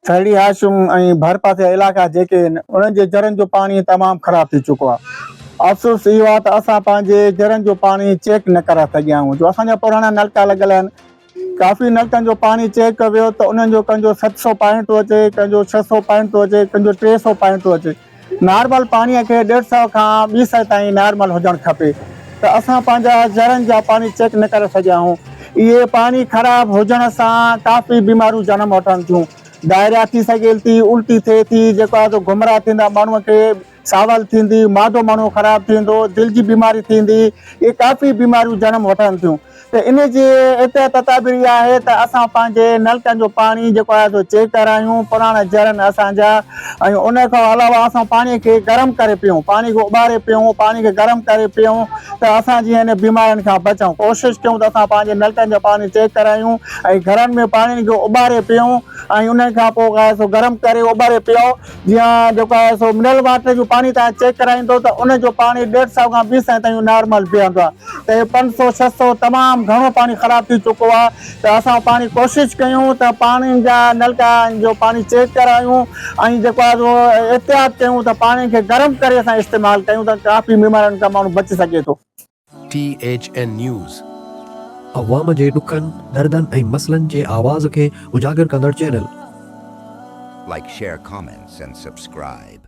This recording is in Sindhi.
ٿرڙي هاشم ۽ ڀرپاسي جا علائقا جيڪي آهن انهن جي جرن جو پاڻي تمام خراب ٿي چڪو آهي. افسوس اهو آهي ته اسان پنهنجي جرن جو پاڻي چيڪ نه ڪرائي سگهيا آهيون جو اسان جا پراڻا نلڪا لڳل آهن ڪافي نلڪن جو پاڻي چيڪ ڪيو ويو ته انهن جو ڪنهن جو 700 پوائنٽ ٿو اچي ڪنهن جو 600 پوائنٽ ٿو اچي ڪنهن جو 300 پوائنٽ ٿو اچي نارمل پاڻي کي ڏيڍ سئو کان ٻي سئي تائين نارمل هجڻ کپي ته اسان پنهنجا جرن جا پاڻي چيڪ نه ڪري سگهيا آهيون اهي پاڻي خراب هجڻ سان ڪافي بيماريون جنم وٺن ٿيون ڊائريا ٿي سگهي ٿي الٽي ٿئي ٿي جيڪو آهي سو گهمرا ٿيندا ماڻهو کي ساول ٿيندي معدو ماڻهو خراب ٿيندو دل جي بيماري ٿيندي اهي ڪافي بيماريون جنم وٺن ٿيون ته ان جي احتياط تدابير اها آهي ته اسان پنهنجي نلڪن جو پاڻي جيڪو آهي سو چيڪ ڪرايون پراڻا جرن اسان جا ۽ ان کان علاوه اسان پاڻي کي گرم ڪري پيئون پاڻي کي اٻاري پيئون پاڻي کي گرم ڪري پيئون ته اسان جيئن ان بيمارين کان بچون ڪوشش ڪيون ته اسان پنهنجي نلڪن جو پاڻي چيڪ ڪرايون ۽ گهرن ۾ پاڻي کي اٻاري پيئون ۽ ان کان پوء سو گرم ڪري اٻاري پيئون جيئن جيڪو آهي سو منرل واٽر جو پاڻي توهان چيڪ ڪرائيندو ته ان جو پاڻي ڏيڍ سئو کان ٻي سئي تائين نارمل بيهندو آهي ته هي پنج سئو ڇهه سئو تمام گهڻو پاڻي خراب ٿي چڪو آهي ته اسان پاڻي ڪوشش ڪيون ته پاڻي جا نلڪا جو پاڻي چيڪ ڪرايون ۽ جيڪو آهي سو احتياط ڪيون ته پاڻي کي گرم ڪري اسان استعمال ڪيون ته ڪافي بيمارين کان ماڻهو بچي سگهي ٿو. T H N news. عوام جي ڏکن، دردن ۽ مسئلن جي آواز کي اجاگر ڪندڙ channel. Like share comments and subscribe.